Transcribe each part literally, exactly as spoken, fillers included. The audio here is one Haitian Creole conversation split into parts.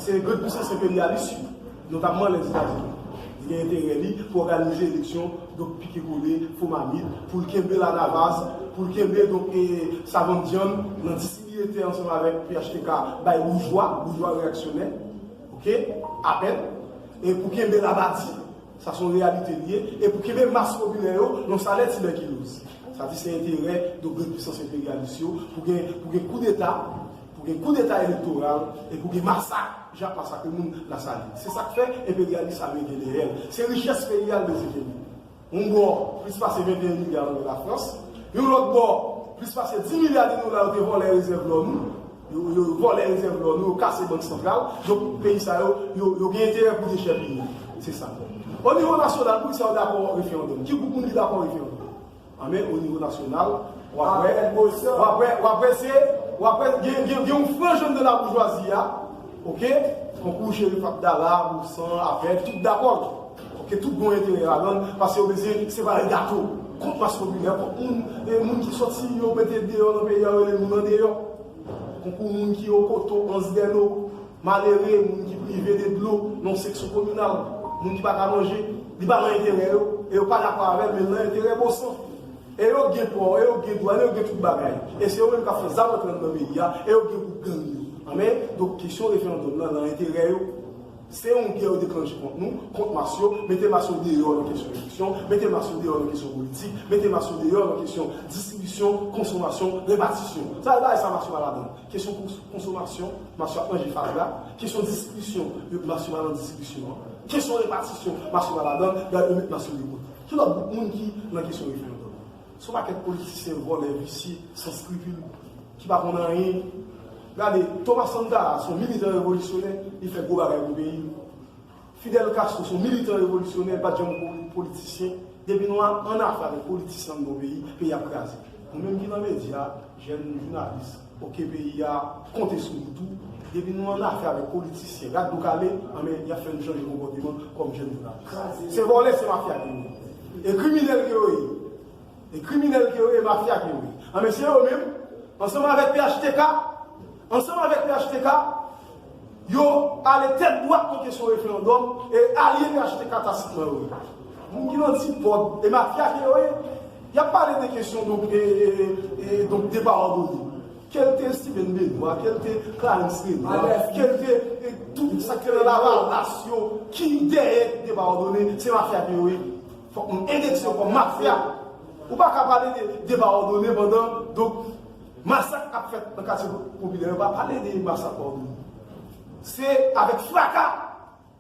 Se grann pisans enperyalis yo, notamman Lèzetazini. Li gen enterè li pou òganize eleksyon, donk pike kole, fò mamit, pou l kenbe lanavaz, pou l kenbe, donk, e, savann dyanm nan distribiye tè ansanm avèk P H T K, bay boujwa, boujwa reyaksyonè, oke, apèn, e pou kenbe labadi, sa se yon reyalite li ye, e pou kenbe mas popilè yo nan salè tibèkiloz. Sa di se enterè, donk, grann pisans enperyalis yo, pou gen, pou gen koudeta, pou gen koudeta elektoral, e pou gen masak, jan masakre moun Lasalin. Se sa k fè enperyalis sa gen dèyè l. Se richès peyi a l bezwen kenbe. Yon bò, plis pase venteyen milya nan men Lafrans. Yon lòt bò, plis pase dis milya de dola yo te vòlè rezèv lò nou. Yo, yo vòlè rezèv lò nou, yo kase bank santral. Donk, peyi sa yo, yo, yo gen enterè pou dechèpiye. Se sa. O nivo nasyonal, poukisa yo dakò referandòm? Ki gwoup moun ki dakò referandòm? Anben, o nivo nasyonal, w ap wè, w ap wè, w ap wè se, w ap wè gen, gen, gen yon franj de laboujwazi a, oke, konkou Cherif Abdallah, Bousan, Apèd, tout dakò. Oke, tout gon enterè ladan l, paske yo bezwen separe gato, kont mas popilè, kont moun, e, moun ki sòti, yo mete deyò nan peyi a, yo rele moun andeyò. Konkou moun ki okoto, ansdèno, malere, moun ki prive de dlo nan seksyon kominal, moun ki pa ka manje, li pa nan enterè yo, e yo pa dakò avè l, men l nan enterè Bousan. E yo gen pò, e yo gen dwàn, e yo gen tout bagay. E se yo menm k ap fè zam antre anndan peyi a, e yo gen gwoup gang yo. Anben, donk, kesyon referandòm nan nan enterè yo. Se yon gè yo deklanche kont nou, kont mas yo, mete mas yo deyò nan kesyon eleksyon, mete mas yo deyò nan kesyon politik, mete mas yo deyò nan kesyon distribisyon, konsomasyon, repatisyon. Sa, bagay sa mas yo pa ladan. Kesyon kons-, konsomasyon, mas yo ap manje fatra. Kesyon distribisyon, yo, mas yo pa nan distribisyon an. Kesyon repatisyon, mas yo pa ladan, gade yo met mas yo de kote. Ki lòt gwoup moun ki nan kesyon referandòm? Se yon pakèt politisyen vòlè, visye, san skripil, ki pa konn anyen. Gade, Thomas Sankara, se yon militan revolisyonè, li fè gwo bagay pou peyi l. Fidel Castro, se yon militan revolisyonè, li pa t janm poli-, politisyen. Depi nou an, an afè avèk politisyen nan yon peyi, peyi ap kraze. Nou menm ki nan medya, jèn jounalis, oke, peyi a konte sou nou tou. Depi nou an afè avèk politisyen, rat do kale, anben, y ap fè nou chanje konpòteman kòm jèn jounalis. Se vòlè, se mafya ke yo ye. E kriminèl ke yo ye. E kriminèl ke yo ye, mafya ke yo ye. Anben, se yo menm, ansanm avèk P H T K, ansanm avèk P H T K, yo ale tèt dwat nan kesyon referandòm, e alye P H T K tasitman yo ye. Moun ki nan ti pòd, e mafya ke yo ye, y ap pale de kesyon, donk, e, e, e, e, donk, depa òdone. Kèl te Steven Benoît, kèl te Clarens Renard, kèl te, e, tout sa ki te nan Lavalas yo, ki dèyè depa òdone, se mafya ke yo ye. Fòk nou endekse yo kòm mafya. Ou pa ka pale de depa òdone pandan, donk, masak k ap fèt nan katye popilè yo, pa pale de masak òdone. Se avèk fraka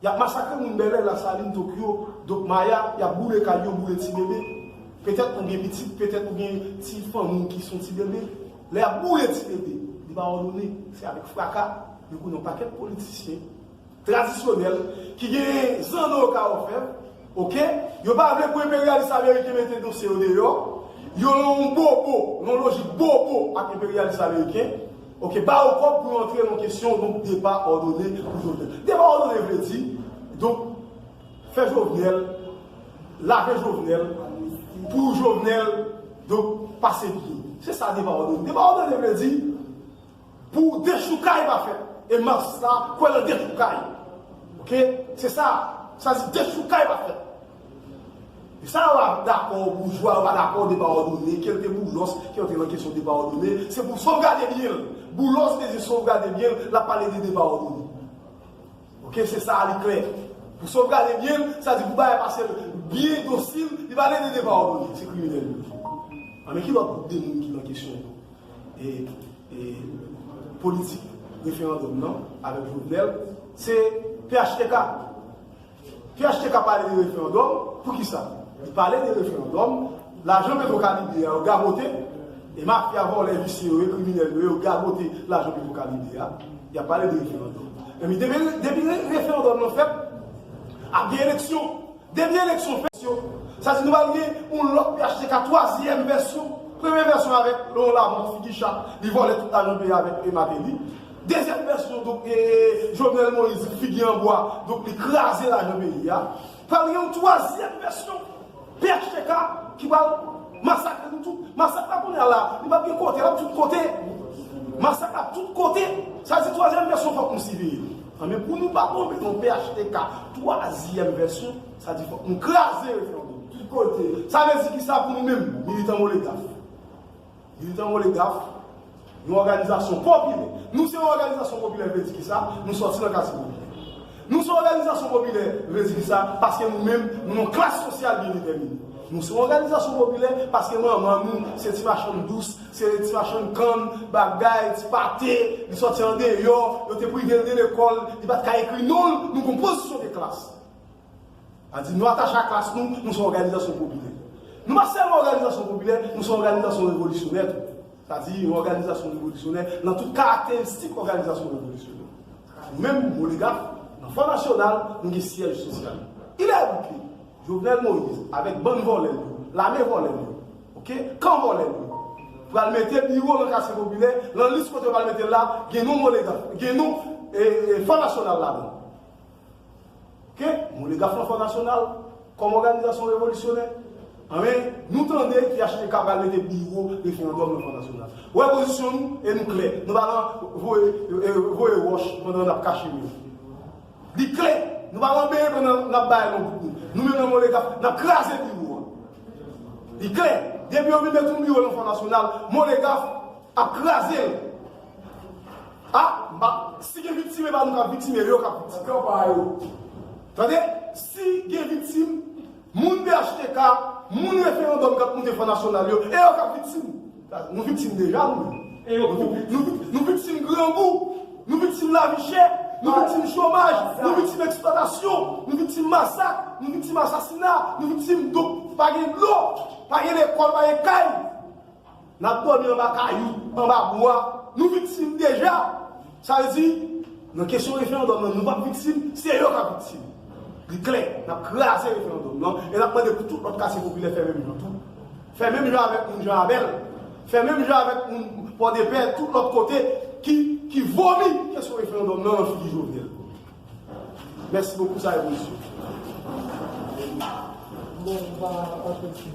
y ap masakre moun Bèlè, Lasalin, Tokyo, donk Maya, y ap boule kay yo, boule ti bebe. Petèt ou gen pitit, petèt ou gen ti fanmi ki se yon ti bebe. Lè y ap boule ti bebe, li pa òdone, se avèk fraka, yo konnen yon pakèt politisyen tradisyonèl, ki gen zanno yo ka ofè, oke? Yo pa vle pou enperyalis ameriken mete dosye yo deyò, yo nan yon bobo, nan yon lojik bobo ak enperyalis ameriken, oke? Ba yo kòb pou yo antre nan kesyon, donk, depa òdone pou Jovenel. Depa òdone vle di, donk, fè Jovenel, lave Jovenel, pou Jovenel, donk, pase byen. Se sa depa òdone. Depa òdone vle di, pou dechoukay pa fèt. E mas la kwè nan dechoukay. Oke? Se sa. Sa di dechoukay pa fèt. E sa yo pa dakò, boujwa yo pa dakò, depa òdone, kèl ke Boulos ki antre nan kesyon depa òdone, se pou sovgade byen l. Boulos bezwen sovgade byen l, l ap pale de depa òdone. Oke, se sa, li klè. Pou sovgade byen l, sa di pou bagay pase l byen dosil, li pale de depa òdone. Se kriminèl yo ye. Anben, ki lòt gwoup de moun ki nan kesyon e, e, politik referandòm nan avèk Jovenel, se P H T K. P H T K pale de referandòm, poukisa? Li pale de referandòm, lajan Petro Caribe a, yo gagote, e mafya vòlè visye yo, e kriminèl yo, yo gagote lajan Petro Caribe a, y ap pale de referandòm. Epi depi, depi re-, referandòm nan fèt, ap gen eleksyon. Depi eleksyon fèt yo, sa di nou pral gen yon lòt P H T K, twazyèm vèsyon. Premye vèsyon avèk Laurent Lamothe, figi chat, li vòlè tout lajan peyi avèk, e, Martelly. Dezyèm vèsyon, donk, e, Jovenel Moïse, figi an bwa, donk, li kraze lajan peyi a. Pral gen yon twazyèm vèsyon, P H T K, ki pral masakre nou tout. Masak la kounye a la, li p ap gen kote, l ap tout kote. Masak la tout kote. Sa di twazyèm vèsyon fòk nou siveye. Anben, pou nou pa tonbe nan P H T K twazyèm vèsyon, sa di fòk nou kraze referandòm. Tout kote. Sa vle di ki sa pou nou menm, militan Molegraf? Militan Molegraf, yon òganizasyon popilè. Nou se yon òganizasyon popilè, vle di ki sa? Nou sòti nan katye popilè. Nou se yon òganizasyon popilè, vle di ki sa? Paske nou menm, nou yon klas sosyal byen detèmine. Nou se yon òganizasyon popilè paske manman nou se ti machann dous, se ti machann kann, bagay, ti pate, li sòti andeyò, yo te prive l de lekòl, li pa t ka ekri non l, nou gon pozisyon de klas. Sa di, nou atache a klas nou, nou se yon òganizasyon popilè. Nou pa sèlman òganizasyon popilè, nou se yon òganizasyon revolisyonè tou. Sa di, yon òganizasyon revolisyonè, nan tout karakteristik òganizasyon revolisyonè. Nou menm, Molegraf, nan Fò Nasyonal, nou gen syèj sosyal. Il est évoqué, Jovenel Moïse, avèk bann vòlè l yo, lame vòlè l yo, oke, kan vòlè l yo, pral mete biwo nan katye popilè, nan lis kote yo pral mete l la, gen non Molegraf, gen non, e, e, Fò Nasyonal ladan. Oke? Molegraf nan Fò Nasyonal, kòm òganizasyon revolisyonè. Anben, nou tande P H T K pral mete biwo referandòm nan Fò Nasyonal. Ou wè pozisyon nou, e nou klè. Nou pa nan voye, e, voye wòch pandan n ap kache men. Li klè. Nou pa nan beye pandan n ap bay non bout nou. Nou menm nan Molegraf, n ap kraze biwo a. Li klè. Depi yo vin met yon biwo nan Fò Nasyonal, Molegraf ap kraze l. A, m pa, si gen viktim, e pa nou k ap viktim, e yo k ap viktim. Nan kan pa yo. Tande, si gen viktim, moun P H T K, moun referandòm k ap moute Fò Nasyonal yo, e yo k ap viktim. Nou viktim deja, nou. E yo Nou, nou, nou viktim grangou, nou viktim lavi chè, nou viktim chomaj, nou viktim eksplwatasyon, nou viktim masak, nou viktim asasina, nou viktim, donk, pa gen dlo, pa gen lekòl, pa gen kay. N ap dòmi anba kayou, anba bwa. Nou viktim deja. Sa vle di, nan kesyon referandòm nan, nou p ap viktim, se yo k ap viktim. Li klè, n ap kraze referandòm nan, e n ap mande pou tout lòt katye popilè fè menm jan tou. Fè menm jan avèk moun Jan Abèl. Fè menm jan avèk moun Pòdepè, tout lòt kote, ki, ki vomi kesyon referandòm nan nan figi Jovenel. Mèsi bokou, sa e pozisyon. Bon, nou pa, pa fè ti